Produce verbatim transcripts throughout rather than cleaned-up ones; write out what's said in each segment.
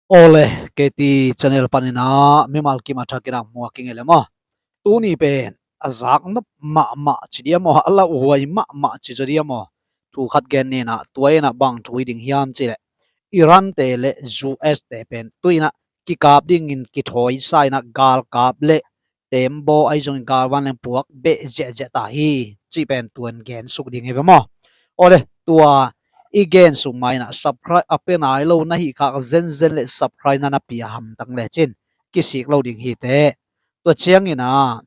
Awle, K T channel panin ah mimal kim a thakin ah muak i ngei le maw? Tuni pen a zaknop mahmah ci dia maw, a lauhuai mahmah ci zaw dia maw? Thu khat gen ni in ah, tua in ah bang thu hi ding hiam cih leh, Iran te le U S te pen tu in ah kikap dingin kithawi sa in ah, galkap le tembaw ahi zongin galvan leng puak beh ziahziah ta hi, cih pen tuan gen suk ding hi ve maw? Awle, tua i gen suk ma in ah, subscribe a pia nai lo na hih khak zenzen le subscribe na na pia hamtang lecin kisik lo ding hi teh. Tua ciangin ah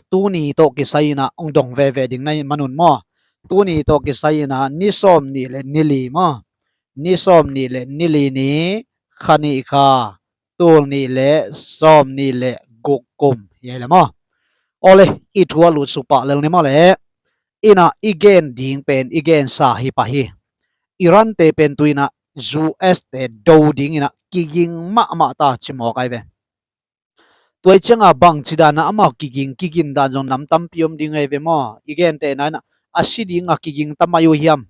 tuni tawh kisai in ah hong dong veve ding na hih manun maw? Tuni tawh kisai in ah ni sawm nih le ni li maw? Ni sawm nih le ni li ni, kha nih kha, tul nih le sawm nih le guk kum hi le maw? Awle, i thu a lut suk pah lel ni maw le. In ah i gen ding pen i gensa hi pah hi. Iran te pen tu in ah U S te do ding in ah kiging mahmah ta ci mawk ai ve. Tua hi ciang a bangci dan a amau kiging, kigin dan zong nam tampi om ding ai ve maw? I gen teh na in ah a si ding a kiging ta mai uh hiam?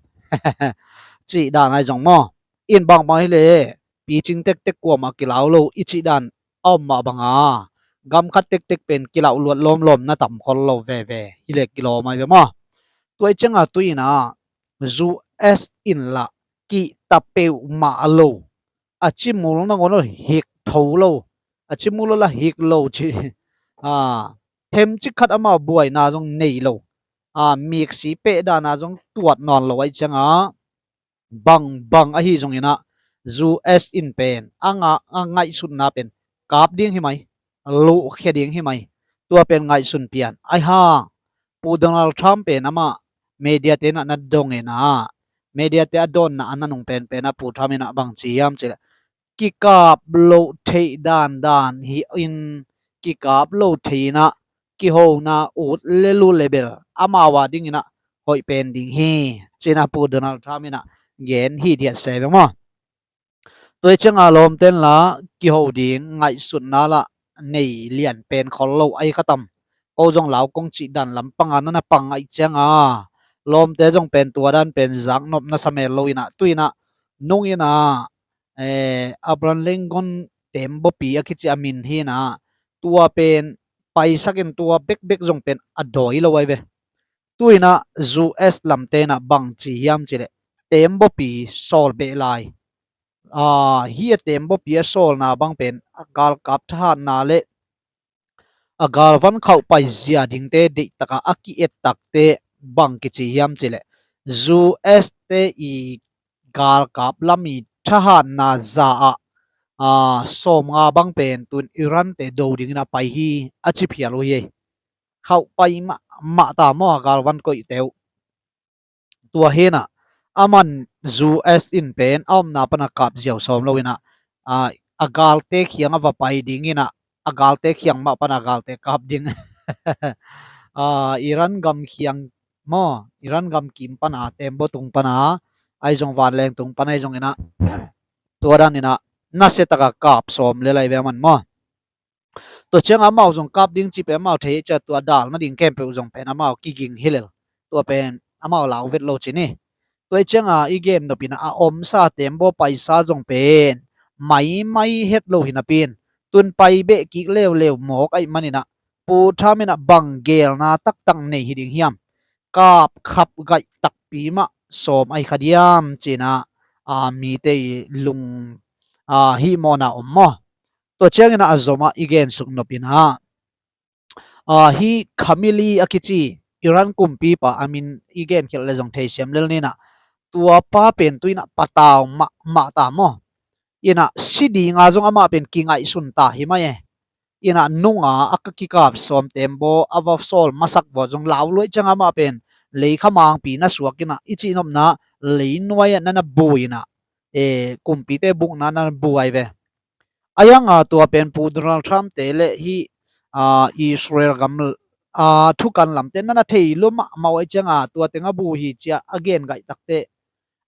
Cih dan ai zong maw? In bangbang hi leh picing tektek kuamah kilau lo i cih dan a om mah bang a, gam khat tektek pen kilau luat lawmlawm na tam khol lo veve hi leh kilawm ai ve maw? Tua hi ciang a tu in ah U S in lah kihta peuhmah lo, a cimul nangawn lo hik tho lo, a cimul lo la hik lo ci, a, themcik khat amau buaina zong nei lo, a, miksi peh dan a zong tuat nawn lo ai ciang a, bangbang ahi zongin ah U S in pen a nga-, a ngaihsutna pen kap ding hi mai, luhkhia ding hi mai. Tua pen ngaihsun pian ai hang, Pu Donald Trump pen amah media te in ah na dong in ah, media te a dawnna a na nung penpen ah Pu Trump in ah bang ci hiam cih leh, kikap loh theih dandan hi in, kikap loh theih in ah kihona ut le lu le bel amau a ding in ah hoih pen ding hi, ci in ah Pu Donald Trump in ah gen hithiat se ve maw? Tua hi ciang a lawmte in lah kiho ding ngaihsutna lah nei lian pen khol lo ai kha tam. Ko zong lau kong cih dan lam pang a na na pang ai ciang a, lawmte zong pen tua dan pen zaknop na sa mel lo in ah, tu in ah nung in ah, eh, Abraham Lincoln tembaw pi a kici a min hi in ah, tua pen paisak in tua bekbek zong pen a dawi lo ai ve. Tu in ah U S lamte in ah bang ci hiam cih leh, tembaw pi sawl beh lai. A, hi a tembaw pi a sawlna bang pen a galkap thahatna le a galvan khauh paizia dingte deihtak a a ki-et takte bang kici hiam cih leh, U S te i galkap lam i thahatna za ah, a, sawmnga bang pen tun Iran te do ding in ah pai hi a ci phial uh hi. Khauh pai mahmah ta maw a galvan koihte uh? Tua hi in ah, aman U S in pen a omna pan a kap ziau sawm lo in ah, a, a galte khiang a va pai ding in ah, a galte khiang mah pan a galte kap ding. A, Iran gam khiang maw, Iran gam kim pan a, tembaw tung pan a, ai zong vanleng tung pan ai zong in ah, tua dan in ah nasia tak a kap sawm le lai ve aman maw? Tua ciang a amau zong kap ding cih pen amau thei hi ciah, tua dal nading khempeuh zong pen amau kiging hi lel. Tua pen amau lau vet lo ci ni. Tua hi ciang a i gen nop in ah a omsa tembaw paisa zong pen maimai het lo hi napi in, tun pai beh kik leuleu mawk ahih man in ah Pu Trump in ah bang gelna taktak nei hi ding hiam? Kap khap gaih takpi mah sawm ai kha diam ci in ah, a, mite i lung, a, hihmawhna om maw? Tua ciangin ah a zom ah i gen suk nop in ah, a, hi Khamili a kici Iran kumpipa a min i gen khialh le zong theisiam lel ni in ah, tua pa pen tu in ah patau mahmah ta maw? In ah si ding a zong amah pen kingaihsun ta hi mai e. In ah nung a a ka kikap sawm tembaw a va sawl masak vawt zong lau luai ciang amah pen leikha mangpi na suak in ah, i cihnopna leinuai ah na na bu in ah, e, kumpite bukna na na bu ai ve. A yang a tua pen Pu Donald Trump te le hi, a, Israel gam, a, thukan lamte na na thei lua mahmah uh ai ciang a, tua teng a bu hi ci a a gen gaih takte,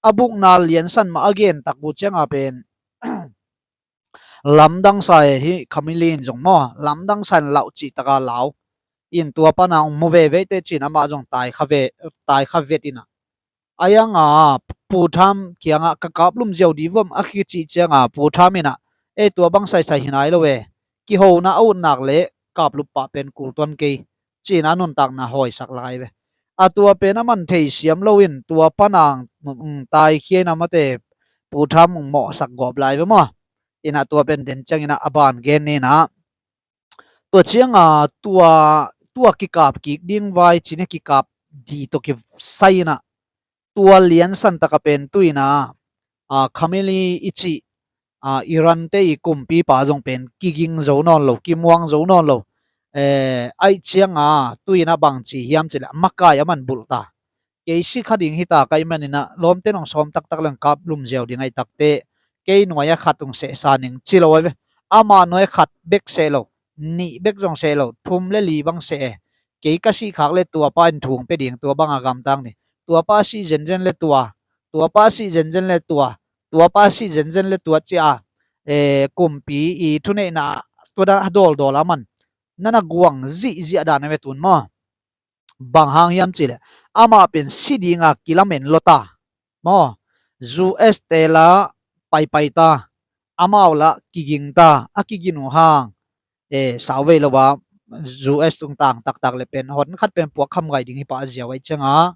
a bukna liansan mah a gen tak uh ciang a pen lamdang sa e. Hi Khamili in zong maw, lamdang sa in lau cih tak a lau. In tua pan a hong mu veve teh ci in amah zong tai kha ve, tai kha vet in ah. A yang a Pu Trump kiang ah ka kap lum ziau di vuam a kicih ciang a Pu Trump in ah Ei, tua bang saisai hi nai lo e. Kihona a utnak le kaplup pah pen kul tuan kei, ci-in a nuntakna hawisak lai ve. A tua pen a man thei siam lo in tua panang, mm, taikhia in a mate Pu Trump mawhsak gawp lai ve maw. Ina tua pen den ciangin a ban gen ni na. Tua cianga tua, tua kikap kik ding vai cine kikap di tawh kisai ina tua liansan taka pen tu ina, a, Khamenei i cih, a, Iran te i kumpipa zong pen kiging zo nawn lo, kimuang zo nawn lo. Eh, aih cianga tu ina bangci hiam cileh makai a man bulh ta. Kei si kha ding hita ka ih manin a lawmte nong sawm taktak leng kap lum ziau ding aih takte kei nuai a khat hong sehsa ning ci lo ai ve. Ama nuai a khat bek seh lo, nih bek zong seh lo, thum le li bang seh e. Kei ka sih khak le tuapa in thu hong pia ding, tua banga gamtang ni. Tuapa sih zenzen le tua, tuapa sih zenzen le tua, tuapa sih zenzen le tua ci a, eh, kumpi i thuneihna tua dan a dawldawl a man nana guang zihziah dan a ve tun maw. Bang hang hiam cileh amah pen si dinga kilamen lo ta maw. U S te la paipai ta, amau la kiging ta, a kigin uh hang, eh, sauvei lo a U S tungtang taktak le pen hon khat pen puak kham gai ding hi pah ziau ai cianga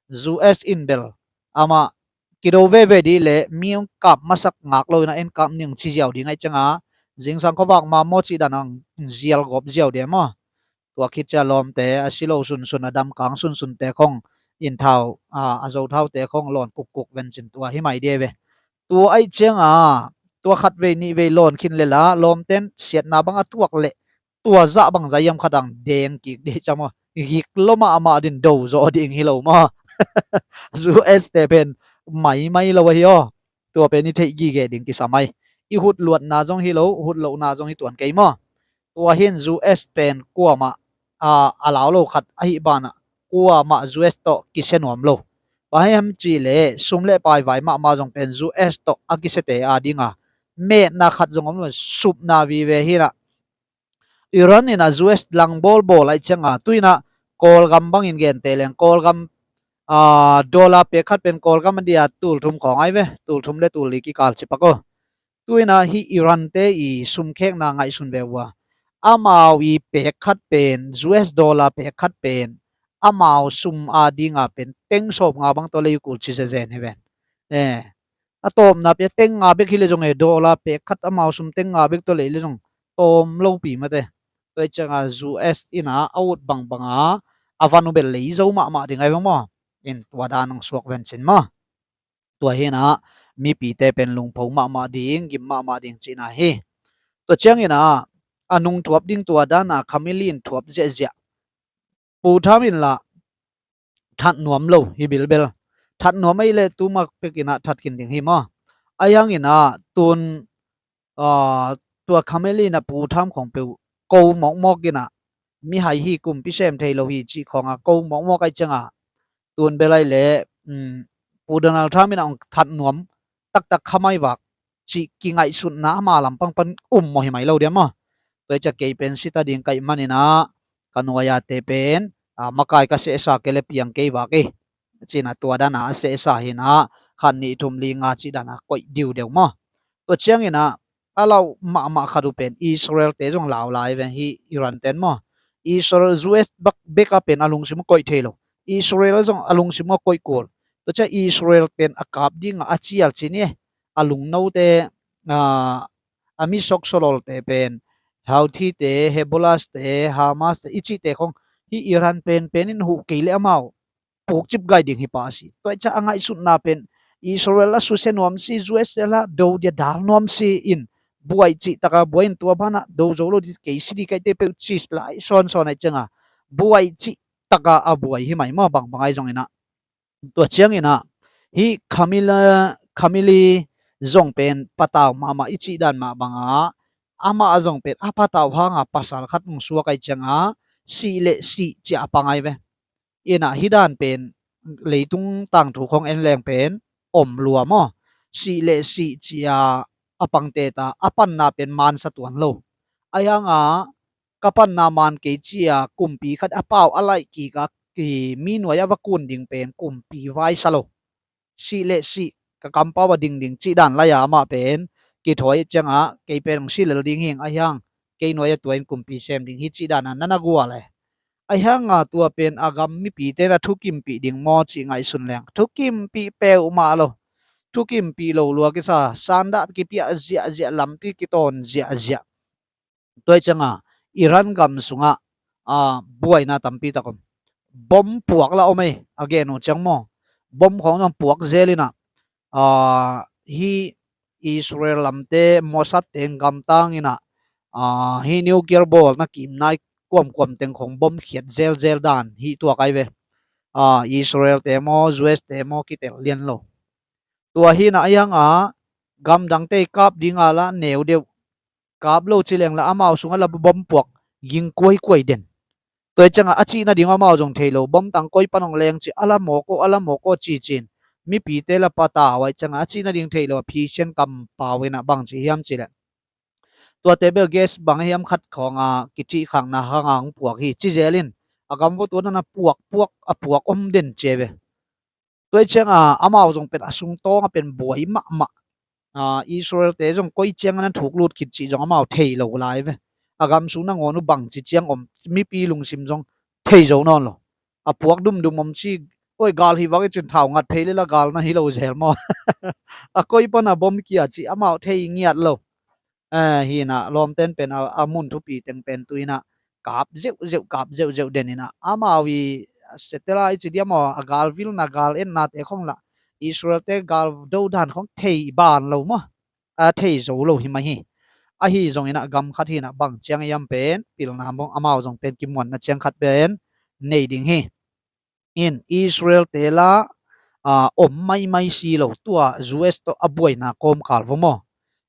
U S in bel amah kido veve dih le mi hong kap masak ngak lo ina en kap ning ci ziau ding ai cianga zingsang khovak ma maw cih dan ang zial gawp ziau dia maw. Tua khit cia lawmte a si lo sunsun a damkang sunsunte khong in thau, a, a zo thaute khong lawn kukkuk vencin tua hi mai dia ve. Tua aih cianga tua khat vei nih vei lawn khin le la lawmten siatna bang a tuak le tua zah bang zah hiam khat ang deng kik dih cam aw. Gik lo mahmah din do zaw ding hi lo maw. U S te pen maimai lo ahi aw. Tua pen i theih gige ding kisam ai. I hut luatna zong hi lo, hut lohna zong hi tuan kei maw. Tua hin U S pen kuamah, a, a lau lo khat ahi banah kuamah U S tawh kisia nuam lo. Bang hiam cihleh sum le pai vai mahmah zong pen U S tawh a kisiate a dinga metna khat zong om lo, supna vive hinah. Iran in a U S lang bawlbawl aih cianga tu in a Kawlgam bangin gente leng Kawlgam, a, dollar pek khat pen Kawlgam a dia tul thum khawng ai ve, tul thum le tul li kikal cipak aw. Tu in a hih Iran te i sumkhekna ngaihsun ve uh a, amau i pek khat pen U S dollar pek khat pen amau sum a dinga pen teng sawm nga bang tawh lei uh kul ci zezen hi ven. Eh, a tawpna pia teng nga bek hi le zong e, dollar pek khat amau sum teng nga bek tawh lei le zong tawm lopi mate. Tua i cianga U S in a a ut bangbanga a van uh bel lei zo mahmah ding ai bang maw. In tua dan ang suak vencin maw. Tua hinah mipite pen lungpho mahmah ding, gim mahmah ding cihna hi. Tua ciangin a a nung thuap ding tua dana Khamenei in thuap ziahziah. Pu Trump in lah that nuam lo hi bilbel. That nuam ei le tumak pekin a that khin ding hi maw. A hiangin a tun, a, tua Khamenei in a Pu Trump khong peuh ko mawkmawk in a mihai hi, kumpi sem thei lo hi cih khawng a ko mawkmawk ai cianga tun bel ai le, um, Pu Donald Trump in a hong that nuam taktak khamai vak cih kingaihsutna ama lampang pan um maw hi mai lo dia maw. Tua i cia kei pen sita ding kaih manin a ka nuai-ate pen, a, makai ka sehsa kei le piang kei vak e. Cina tua dana a sehsa hina khat nih thum li nga cih dana koih diudeu maw. Tua ciangin a a lau mahmah khat uh pen Israel te zong lau lai ve hi Iran ten maw. Israel U S bek a pen a lungsim uh koih thei lo. Israel zong a lungsim uh koih kul. Tua cia Israel pen a kap dinga a cial ci ni e. A lungnote, a, a mi soksolol te pen Houthi te, Hezbollah te, Hamas te i cihte khong hi Iran pen pen in huh kei le amau pukcip gai ding hi pa a si. Tua i cia a ngaihsutna pen Israel a susia nuam si, U S la do dia dal nuam si in buai cih taka buai in tua banah do zo lo di kei si di kaite peuh cis lai sawnsawn ai cianga buai cih taka a buai hi mai maw bangbang ai zong inah. Tua ciangin a hi Khamenei, Khamenei zong pen patau mahmah i cih dan mah banga amah a zong pen a patau hanga pasal khat hong suak ai cianga sih le sih cia a pang ai ve. Inah hi dan pen leitung tangthu khong en leng pen om lua maw. Sih le sih cia a pangte ta a panna pen mansa tuan lo. Ai hanga ka panna man kei cia kumpi khat a pau a laih kik a ki mi nuai a va kun ding pen kumpi vaisa lo. Sih le sih ka kampau a dingding cih dan lai-a amah pen kithawi ciangah kei pen hong si lel ding hing, ahi hang kei nuai-ah tua in kumpi sem ding hi cih dana na na gual e. Ahi hanga tua pen a gam mipite na thukimpih ding maw cih ngaihsun leng thukimpih peuhmah lo. Thukimpih lo lua kisa, sandah kipiah ziahziah, lampi kitawn ziahziah. Tua hi cianga Iran gam sungah, a, buaina tampi tak om. Bom puak lah om ei, a gen uh ciang maw. Bom khawng zong puak zel inah, a, hi Israel lamte, Mossad te in gamtang inah, a, hi nuclear bawlna kimnai kuamkuam teng khawng bom khiat zelzel dan hi tuak ai ve. A, Israel te maw, U S te maw, kitel lian lo. Tua hi inah ahi hanga gamdangte i kap dinga lah neu deuh, kap lo ci leng lah amau sungah lah bom puak ging kuaikuai den. Tua hi ciangah a cihna ding amau zong thei lo, bom tang koi pan hong leng ci, a la mawk aw, a la mawk aw ci cin mipite lah patau ahi ciangah a cihna ding thei lo, a phisian kampau inah bang ci hiam ci leh, tuate bel gas bang hiam khat khawnga kicihkhakna hanga hong puak hi ci zel in, a gam vua tua nana puak puak, a puak om den ci ai ve. Tua hi cianga amau zong pen a sungtawng a pen buai mahmah. A, Israel te zong koi ciang a nan thuk lut khit cih zong amau thei lo lai ve. A gam sung nangawn uh bangci ciang om mipi lungsim zong thei zo nawn lo. A puak dumdum om ci, oi, gal hi vak i cin thau ngat phei lela gal na hi lo zel maw. A koi pana bom kia cih amau thei ngiat lo. Eh, hi inah lawmten pen a, a mun thupi teng pen tu inah kap zeuhzeuh, kap zeuhzeuh den inah amau i satellite ci diam aw, a gal vilna gal etnate khong lah Israel te gal do dan khong thei ban lo maw, a thei zo lo hi mah hi. Ahi zong inah gam khat hi inah bang ciang iam pen pilna mong amau zong pen kimuanna ciang khat pen nei ding hi. In Israel te la, a, om maimai si lo, tua U S tawh a buaina kawmkal vua maw.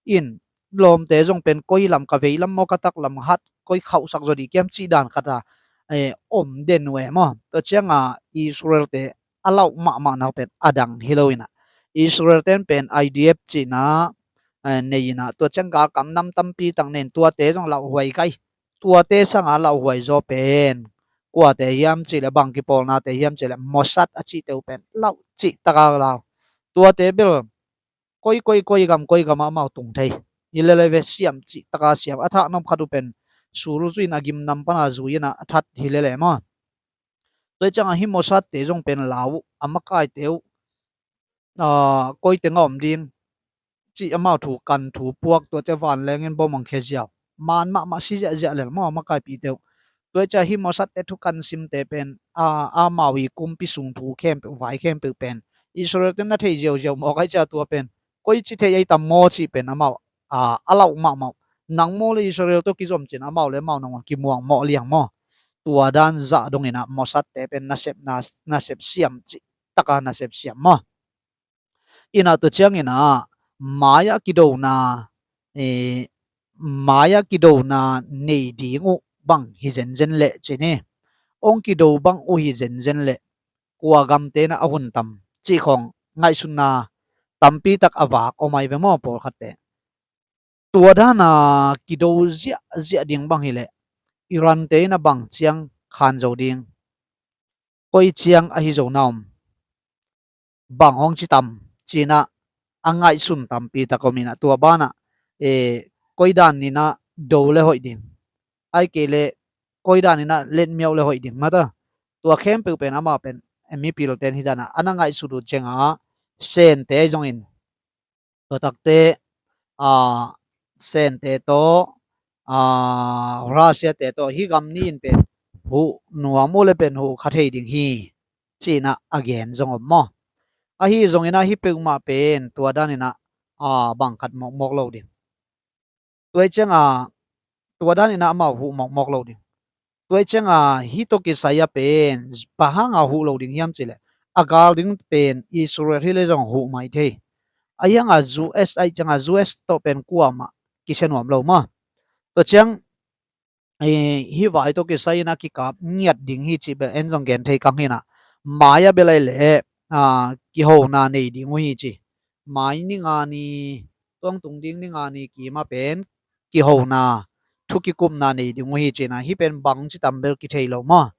In lawmte zong pen koi lam ka vei lam maw, ka tak lam hat koi khauhsak zaw dih kiam cih dan khat a, eh, om den uh e maw. Tua cianga Israel te a lauh mahmah nak pen a dang hi lo inah Israel ten pen I D F cihna, eh, nei inah tua ciang galkap nam tampi tak nen tuate zong lauhuai kai. Tuate sanga lauhuai zaw pen kuate hiam cih leh, bang kipawlnate hiam cih leh, Mossad a cihte uh pen lauh cih taka lau. Tuate bel koi koi koi gam koi gam ah amau tung thei. Hi lele ve, siam cih taka siam. A thak nop khat uh pen sul zui in a gimnam pana zui in a that hi lele maw. Tua hi ciangah hi Mossad te zong pen lau uh, a makaite uh, a, koi teng a om ding cih amau thu kan thu puak, tuate vanleng in bom ang khia ziau. Man mahmah si ziahziah lel maw a makaipite uh. Tua hi ciah hi Mossad te thu kan simte pen, a, amau i kumpi sung thu khempeuh, vai khempeuh pen Israel ten na thei ziauziau mawk ahi ciah tua pen koi ci thei ahi tam maw cih pen amau, a, a lauh mahmah uh. Nang maw le Israel tawh kizom cin amau le amau nangawn kimuang mawh liang maw. Tua dan zah dong inah Mossad te pen nasep, na, nasep siam cih taka nasep siam maw. Inah tua ciang inah mai-ah kidona, eh, mai-ah kidona nei ding uh bang hi zenzen leh cin hi. Ong kido bang uh hi zenzen leh kua gamte na a hun tam cih khawng ngaihsutna tampi tak a vak om ai ve maw pawlkhatte. Tua dana kido ziahziah ding bang hileh Iran te in a bang ciang khan zo ding, koi ciang ahi zo na om, bang hong ci tam cinah a ngaihsun tampi tak om inah tua banah, eh, koi dan ninah do le hoih ding, ai kei le koi dan ninah letmiauh le hoih ding mata. Tua khempeuh pen amah pen, eh, mipil ten hi danah a na ngaihsut uh ciangah Sente ahi zongin, tua takte, a, Sente tawh, a, Russia te tawh hi gam ni in pen huh nuam uh le pen huh kha thei ding hi cinah a gen zong om maw. Ahi zonginah hi peuhmah pen tua daninah, a, bang khat mawkmawk lo ding. Tua hi cianga tua daninah amau huh mawkmawk lo ding. Tua hi cianga hi tawh kisai a pen bang hanga huh lo ding hiam cileh, a gal ding pen Israel hi le zong huh mai thei. Ahi hanga U S ahi cianga U S tawh pen kuamah kisia nuam lo maw. Tua ciang, eh, hi vai tawh kisai inah kikap ngiat ding hi cih bel en zong gen thei kang hinah. Mai-ah bel ahi leh, a, kihona nei ding uh hi ci. Mai ni nga ni, tuang tung ding ni nga ni kimah pen kihona, thu kikupna nei ding uh hi cinah, hi pen bang ci tam bel kithei lo maw.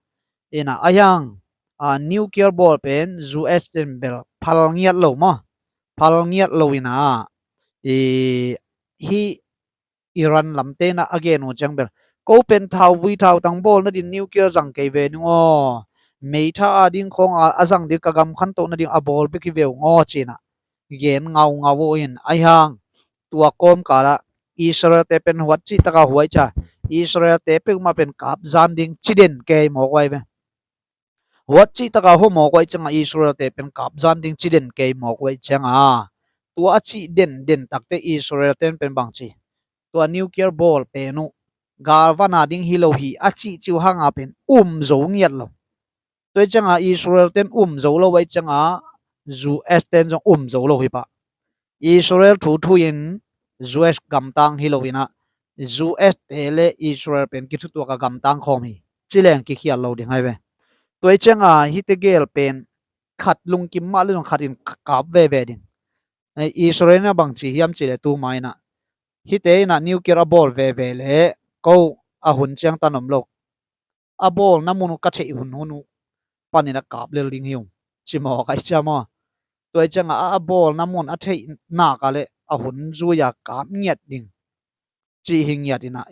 Inah ahi hang, a, nuclear bawl pen U S ten bel phal ngiat lo maw. Phal ngiat lo inah, i, hih Iran lamte in ah a gen uh ciang bel, ko pen thauvui thautang bawl nading nuclear zang kei ve ning aw, meitha a ding khawng a, a zang ding, ka gam khantoh nading a bawl bek hi ve ung aw, ci-in ah gen ngaungau uh in, ahi hang tua kawmkal ah Israel-te pen huat cih taka huai cia, Israel-te peuhmah pen kap zan ding ci den kei mawk uh ahi ve. Huat cih taka hua mawk uh ahi ciangah Israel-te pen kap zan ding ci den kei mawk uh ahi ciangah, tua a cih den den takte Israel-te in pen bang ci, tua nuclear bawl pen uh galvan a ding hi lo hi a cih cih uh hangah pen um zo ngiat lo. Tua hi ciangah Israel-te in um zo lo uh ahi ciangah U S-te in zong um zo lo hi pah. Israel thu thu in U S gamtang hi lo in ah, U S-te le Israel pen kithutuak a gamtang khawm hi ci leng kikhial lo ding ahi ve. Tua hi ciangah hihte gel pen khat lungkim mah le zong khat in kap veve ding. Israel in ah bang ci hiam cih leh tu ma in ah, hihte in ah nuclear a bawl veve leh ko a hun ciangtan om lo, a bawlna mun uh ka theih hun hun uh panin a kap lel ding hi ung, ci mawk ahi cia maw. Tua hi ciangah a, a bawlna mun a theih nak a leh a hun zui a kap ngiat ding cih hi ngiat in ah,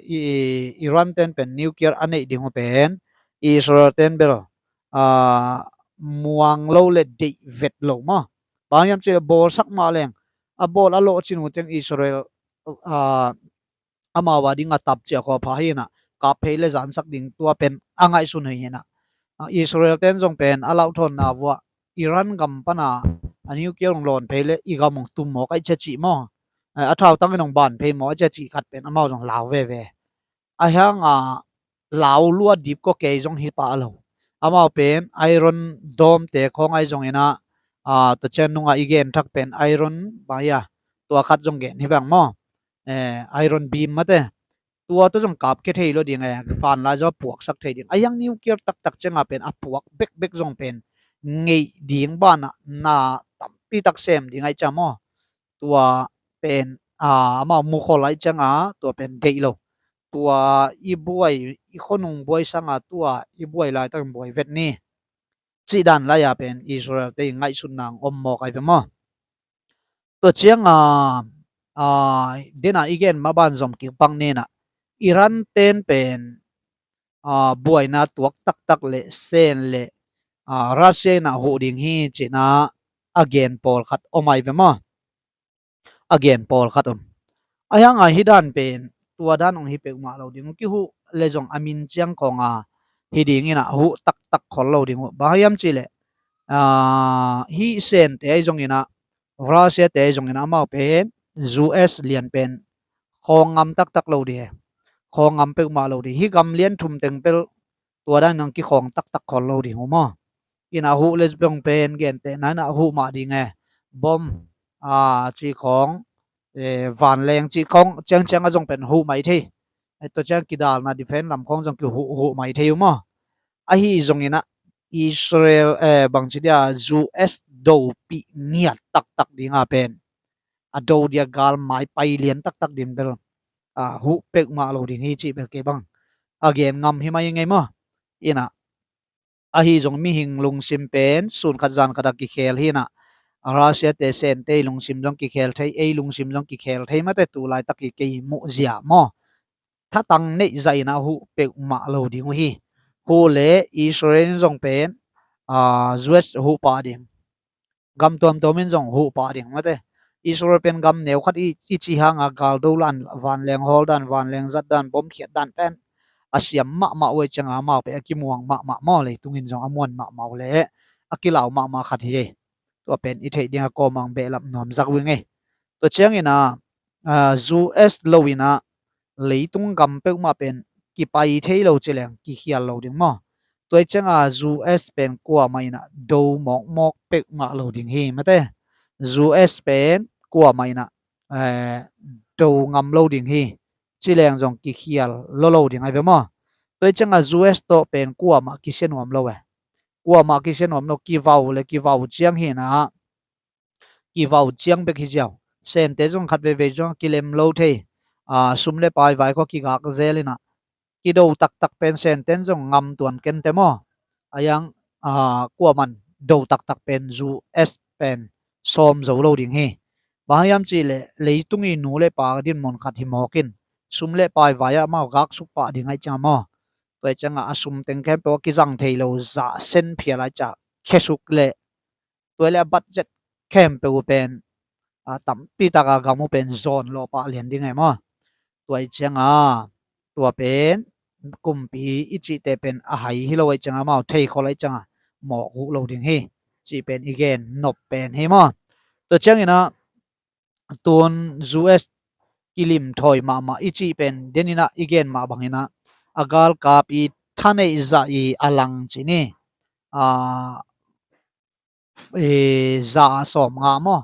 Iran-te in pen nuclear a neih ding uh pen Israel-te in bel muang lo le deih vet lo maw. Bang hiam cih leh bawlsak mah leng, a bawl a lawhcin uh teng Israel amau a ding a tap ciah khawh pha hi in ah, kap phei le zansak ding tua pen a ngaihsun uh hi in ah, Israel-te in zong pen a lauhthawnna vuah Iran gam pana a nuclear hong lawn phei le i gam hong tum mawk ahi cia cih maw, a thautang in hong ban phei mawk ahi cia cih khat pen amau zong lau veve. Ahi hangah lau lua dip kua kei zong hi pah lo. Amau pen Iron Dome-te khawng ahi zongin ah, tua ciang nungah i gen thak pen Iron, bang hi a, tua khat zong gen hi veng maw. Iron Beam mate, tua tawh zong kap khia thei lo ding e, fan lai zaw puaksak thei ding. Ahi hang nuclear taktak ciangah pen a puak bekbek zong pen ngeih ding banah na tampi tak sem ding ahi cia maw. Tua pen amau mukhol ahi ciangah tua pen deih lo. Tua i buai, i khonung buai sangah tua i buai laitak in buai vet ni, cih dan lai-a pen Israel-te i ngaihsutna hong om mawk ahi ve maw. Tua ciangah dena i gen mah ban zom kik bang ni in ah, Iran-te in pen buaina tuak taktak le Sen le Russia in ah huh ding hi ci-in ah a gen pawlkhat om ahi ve maw. A gen pawlkhat om. Ahi hangah hih dan pen tua dan hong hi peuhmah lo ding uh, kihuh le zong a min ciang khawng a hi ding in ah huh taktak khol lo ding uh. Bang hiam cih leh hih Sen-te ahi zongin ah, Russia-te ahi zongin ah amau pen U S lian pen khawng ngam taktak lo ding e. Khawng ngam peuhmah lo ding. Hih gam lian thum teng pel tua dan in hong kikhawng taktak khol lo ding uh maw. In ah huh le zong pen gentehna in ah huh mah ding e. Bom cih khawng, vanleng cih khawng ciangciang a zong pen huh mai thei. Tua ciang kidalna defense lam khawng zong kihuh huh mai thei uh maw. Ahi zongin ah Israel, bangci dia, U S dopih ngiat taktak ding a pen a do dia gal mai pai lian taktak ding bel huh peuhmah lo ding hi cih bel kei bang a gen ngam hi mai ngei maw. In ah ahi zong mihing lungsim pen sun khat zan khat a kikhel hi in ah, Russia-te Sen-te lungsim zong kikhel thei, ei lungsim zong kikhel thei mate, tu laitak i kei muh zia maw. Thatang neih zah in ah huh peuhmah lo ding uh hi. Huh le Israel in zong pen U S huh pah ding, gam tuamtuam in zong huh pah ding mate. Israel pen gam neu khat i, i cih hangah galdo lan, vanleng hawl dan, vanleng zat dan, bom khiat dan pen a siam mahmah uh ahi ciangah amau pen a kimuang mahmah maw, leitung in zong a muan mahmah uh le a kilau mahmah khat hi. Tua pen i theih dingah kawmang behlap nuam zak uh i ngei. Tua ciangin ah U S lo in ah leitung gam peuhmah pen kipai thei lo ci leng kikhial lo ding maw. Tua hi ciangah U S pen kuamah in ah do mawkmawk peuhmah lo ding hi mate. U S pen kuamah in ah do ngam lo ding hi ci leng zong kikhial lo lo ding ahi ve maw. Tua hi ciangah U S tawh pen kuamah kisia nuam lo e. Kuamah kisia nuam lo, kivau le kivau ciang hi in ah, kivau ciang bek hi ziau. Sente zong khat veivei zong kilem lo thei, sum le pai vai khua kigak zel in ah, kido taktak pen Sente in zong ngam tuan kente maw. Ahi hang kuaman do taktak pen U S pen sawm zo lo ding hi. Bang hang hiam cih leh leitung i nu le pa dinmun khat hi mawk in, sum le pai vai ah amau gak suk pah ding ahih ciang maw. Tua ahih ciangah a sum teng khempeuh a kizang thei lo zah sen phial ahih ciah khesuk leh tua leh a budget khempeuh uh pen, a, tampi taka gam uh pen zawn lawh pah lian ding e maw. Tua ahih cianga tua pen kumpi i cihte pen a hai hi lo ahih cianga amau theikhol ahih cianga mawk uh lo ding hi, cih pen i gen nop pen hi maw. Tua ciangin ah tun U S kilim thawi mahmah i cih pen denin ah i gen mah bangin ah a galkap i thaneih zah i a lang ci ni, a, i, za a sawm nga maw.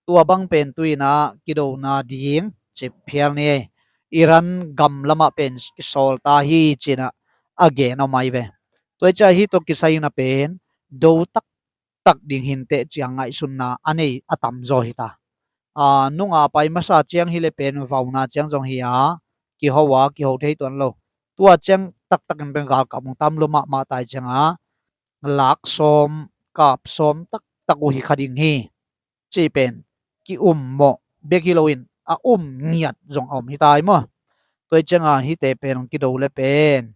Tua bang pen tu-in ah kidona ding cip phial ni. Iran gam lamah pen kisawl ta hi ci-in ah a gen om ahi ve. Tua ahih ciang hih tawh kisai-in ah pen do taktak ding hi inteh ci-a ngaihsunna a nei a tamzaw hi ta. A, nungah pai masa ciang hi leh pen vauna ciang zong hi a, kiho a, kiho thei tuan lo. Tua ciang taktakin pen galkap hong tam lua mahmah ta ahih cianga lak sawm, kap sawm taktak uh hi kha ding hi, cih pen ki-um mawh bek hi loin a um ngiat zong a om hi ta hi maw. Tua ahih cianga hihte pen hong kido leh pen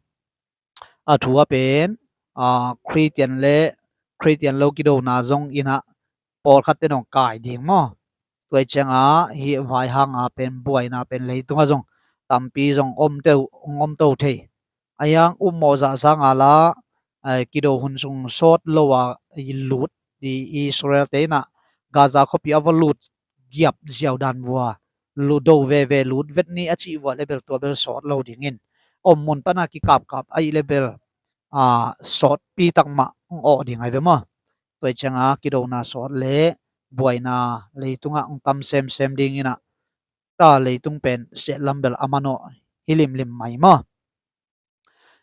a thu ah pen, a, Khristian le Khristian lo kidona zong in ah pawlkhatte in hong kai ding maw. Tua ahih cianga hih vai hanga pen buaina pen leitungah zong tampi zong om teuh, hong om to thei. A hiang um mawh zah sanga la, eh, kido hun sung sawt lo a i lut i Israel-te in ah Gaza khuapi a va lut giap ziau dan vua, lu do veve lut vet ni a cih vua leh bel tua bel sawt lo dingin om mun pana kikapkap ahih leh bel, a, sawtpi tak mah hong awh ding ahi ve maw. Tua ahih cianga kidona sawt leh buaina leitungah hong tam semsem dingin ah ta leitung pen siatlam bel a manawh hi limlim mai maw.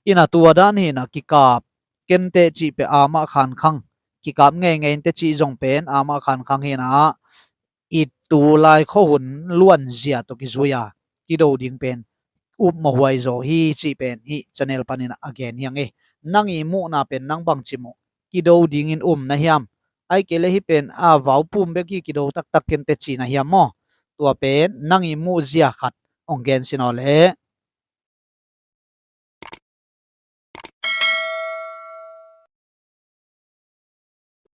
In ah tua dan hi in ah kikap kenteh cih pen amah khankhang, kikap ngeingei inteh cih zong pen amah khankhang hi in ah i tulai khuahun luanzia tawh kizui a kido ding pen upmawhhuai zaw hi cih pen hih channel panin ah a gen hi ing e. Nang i muhna pen nang bangci muh, kido dingin um na hiam? Ahih kei leh hih pen a vaupum bek hi, kido taktak kenteh ci na hiam maw? Tua pen nang i muhzia khat hong gen sin aw leh